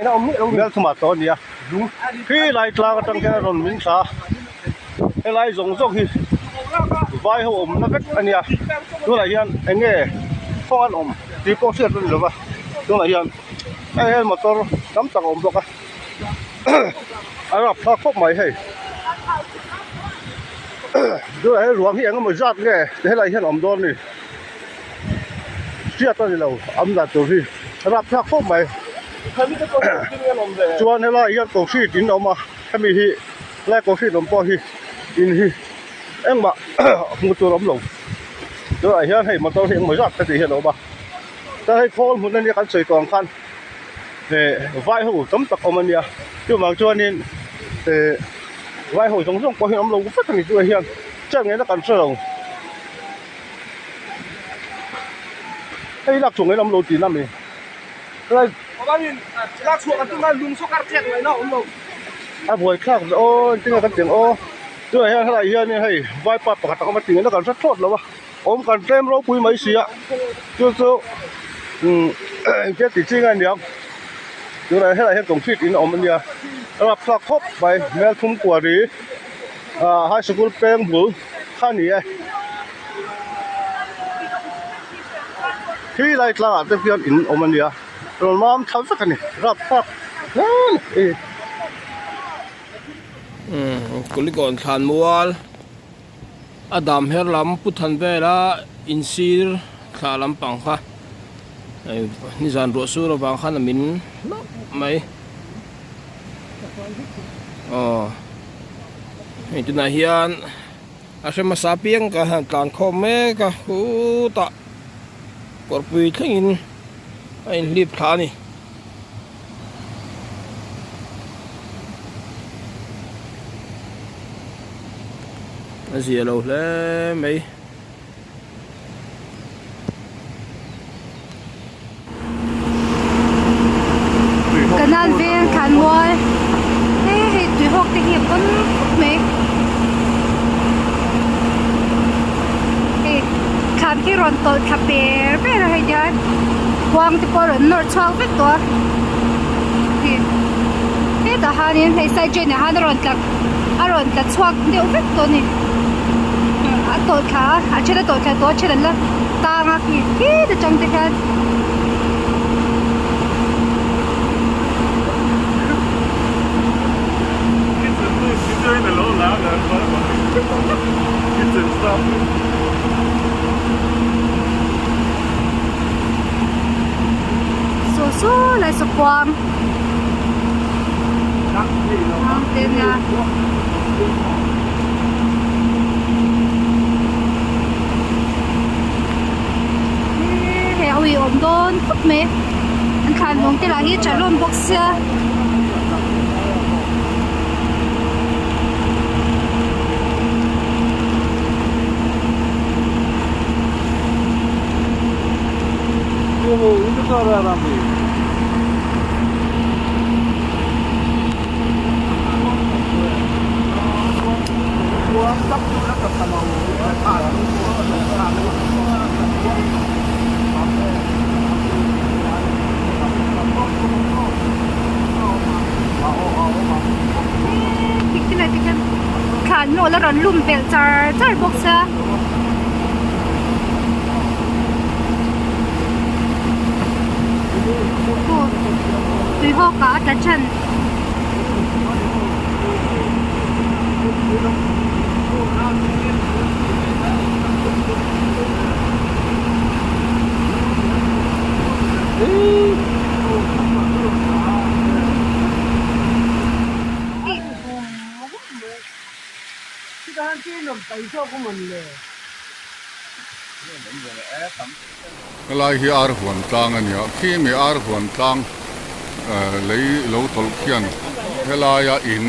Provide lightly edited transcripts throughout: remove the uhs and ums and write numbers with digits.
Melthuma tawh a ni a khi lai tlang atang khian a rawn min thla a helai zawng zawng hi vai ho awmna vek a nia tunah hian eng nge kawng an awm tih pawh hriat a ni lova tunah hian hei hian motor tam tak a awm bawk a a rapthlak khawp mai hei tunah hian ruang hi eng emaw zat nge helai hian a awm dawn a ni. Hriat a ni lo am dan tur hi rapthlak khawp mai chuan helai hian concrete in a awm a hemi hi helai concrete awm pawh hi in hi engmah hmuh tur a awm lo tunah hian hei motor hi engemaw zat heti hian a awm a chuan hei khawl hmun ania kan sawi tawh ang khan eh vai ho tam tak awm ania chuvang chuanin eh vai ho zawng zawng pawh hi an awm lo vek a ni tunah hian chet ngaihna kan hre lo. Hei lak chhuah ngaihna awm lo tihna mi helai a buai thlak ve aw engtin nge kan tih ang aw tunah hian helai hianin hei vaipa pakhat a awm a tih ngaihna kan hre thlawt lo a awm kan tlem ropui mai si a chu chu umm engtia tih chi nge a niang tunah helai hian concrete in a awm a nia a rapthlak khawp mai hmelthum kuari ah high sikul peng bul. Kha ni e. Khi lai tlangah te hian in awm a nia. Rawn mam thla vek a ni. Rapthlak hle a ni. Umm Kulikawn thlan mual a dam her lam pu than vela insir thla lampang kha nizan ruah sur avang khan a min hlauh mai aw. Hei tunah hian a hre hmasa piang ka han tlan khawm mek a khutah kawrpui thlengin a inhlip thla a ni. A zia lo hle mai. Kanan veng thlan mual hei hei tui hawk te hi a pawn khawp mai hei thlan khi rawn tawlh thla per per a hei tihian khuang te pawh a rawn nawr chhuak vek tawh a hei hetah hianin hei side drain ah hian a rawn tla a rawn tla chhuak deuh vek tawh a ni. A tawlh thla a a then a tawlh thla tawh a then an la tang a khi khit atang te hian. Saw saw lai saw kuang ang te nia. Hei a uiawm dawn khawp mai an thlan vawng te lah hi a tha hlawm bawk sia. Thlan nawl a rawn lum belh char char bawk sia. Tui hawk ah a tla than. Helai hi ar huan tlang a ni a, khi mi ar huan tlang lei lo tawlh khian helaia in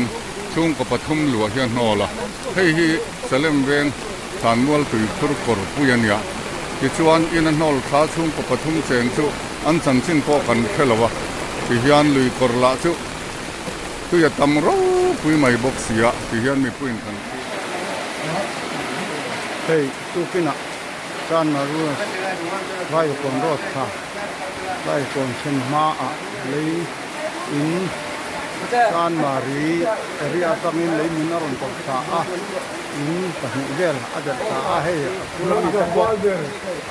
chhungkaw pathum luah hi a hnawl a, hei hi Salem veng Thlanmual tuikhur kawrpui a nia. Tichuan in a hnawl thla chhungkaw pathum cheng chu an chanchin pawh kan hre lo a, tihian lui kawr lah chu tui a tam ropui mai bawk si a, tihian mipuiin kan thlir. Hei tukinah Chanmaru Vaikawn road kha Vaikawn thlen hmaah lei. In Chanmari area atangin lei min a rawn tawlh thla a, in pahnih vel a delh thla a, hei a bula mi te pawh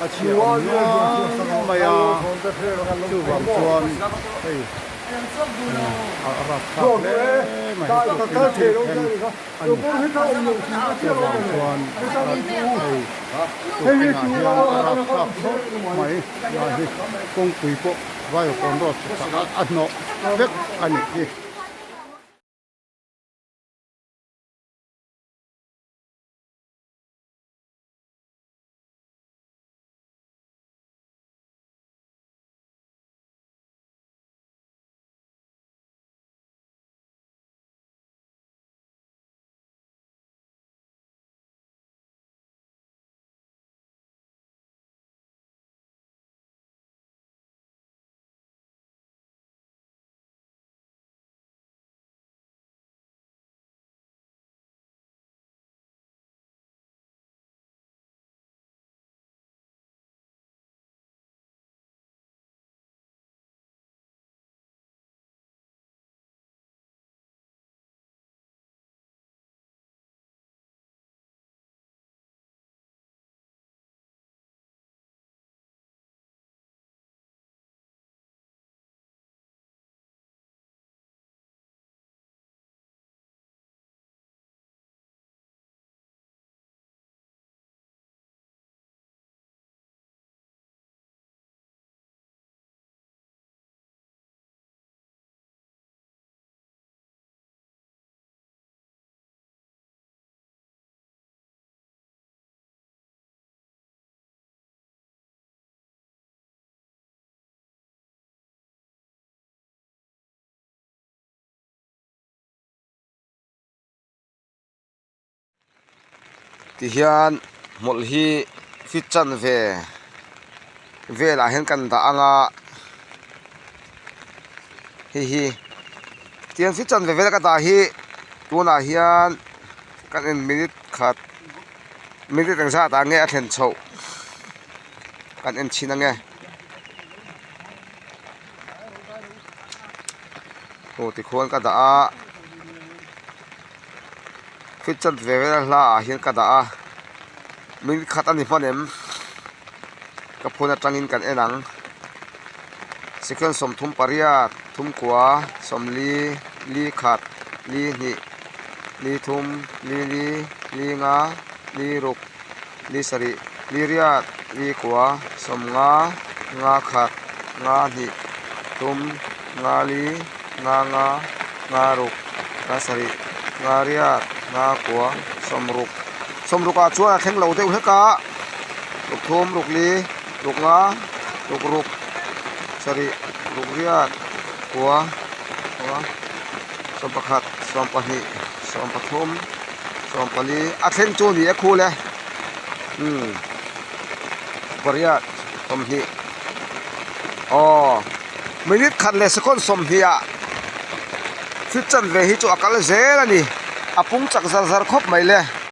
a chhia awm nual mai a, chuvang chuan hei a rapthlak hle mai tukin thil thleng a ni. Chuvang chuan hei tukinah hian a rapthlak khawp mai lai hi kawngpui pawh Vaiawkawn road chhukah a hnawh vek a nih hi. Tihian hmawlh hi fit chanve velah hian kan dah ang a hei hi tiang fit chanve vela ka dah hi tunah hian kan en minute khat minute engzat ah nge a thlen chhoh kan en chhin ange aw tikhuan ka dah a. Fit chan ve vel a hla ah hian ka dah a minute khat a ni hman em ka phone atangin kan en ang second 38 thumkua 40 li khat li hnih li thum li li li nga li ruk li sarih li riat li kua 50 nga khat nga hnih thum nga li nga nga nga ruk nga sarih nga riat nga kua sawmruk sawmruk ah chuan a thleng lo deuh hlek a ruk thum ruk li ruk nga ruk ruk sarih ruk riat kua kua 11 12 13 14 a thleng chu a ni e khul e umm pariat 20 aw minute khat leh second 20 ah thil chanve hi chu a kal zel a ni a pung chak zar zar khawp mai le.